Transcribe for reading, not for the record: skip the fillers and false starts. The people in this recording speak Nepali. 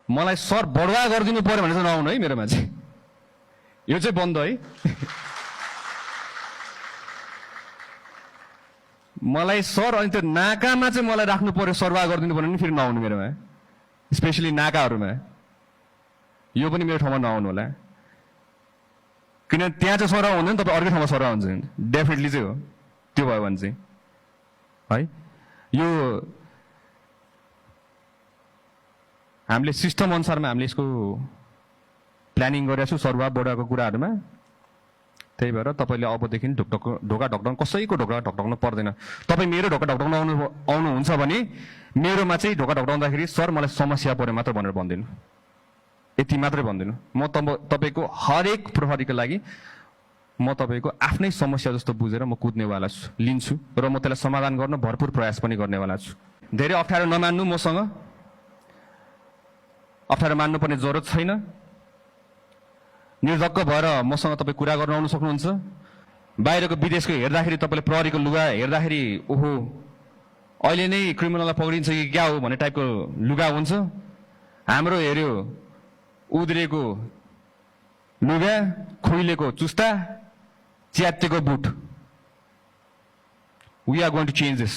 मलाई सर बढुवा गरिदिनु पर्यो भने चाहिँ नआउनु है मेरोमा चाहिँ, यो चाहिँ बन्द है। मलाई सर अनि त्यो नाकामा चाहिँ मलाई राख्नु पर्यो सरवाह गरिदिनु पर्यो भने फेरि नआउनु मेरोमा, स्पेसली नाकाहरूमा। यो पनि मेरो ठाउँमा नआउनु होला, किनभने त्यहाँ चाहिँ सरवाह हुँदैन, तपाईँ अर्कै ठाउँमा सरवाह हुन्छ डेफिनेटली चाहिँ हो। त्यो भयो भने चाहिँ है यो हामीले सिस्टम अनुसारमा हामीले यसको प्लानिङ गरेका छौँ सरवाह बढाएको कुराहरूमा। त्यही भएर तपाईँले अबदेखि ढोका ढकढक्न कसैको ढोका ढकढक्नु पर्दैन। तपाईँ मेरो ढोका ढकढक्न आउनुहुन्छ भने मेरोमा चाहिँ ढोका ढकढक्दाखेरि सर मलाई समस्या पऱ्यो मात्र भनेर भन्दिनु, यति मात्रै भन्दिनु। म तपाईँको हरेक प्रहरीको लागि म तपाईँको आफ्नै समस्या जस्तो बुझेर म कुद्नेवाला छु, लिन्छु र म त्यसलाई समाधान गर्न भरपुर प्रयास पनि गर्नेवाला छु। धेरै अप्ठ्यारो नमान्नु, मसँग अप्ठ्यारो मान्नुपर्ने जरुरत छैन। निर्धक्क भएर मसँग तपाईँ कुरा गर्न आउनु सक्नुहुन्छ। बाहिरको विदेशको हेर्दाखेरि तपाईँले प्रहरीको लुगा हेर्दाखेरि ओहो अहिले नै क्रिमिनललाई पक्रिन्छ कि क्या हो भन्ने टाइपको लुगा हुन्छ। हाम्रो हेऱ्यो उद्रेको लुगा, खुइलेको चुस्ता, च्यातेको boot. We are going to change this.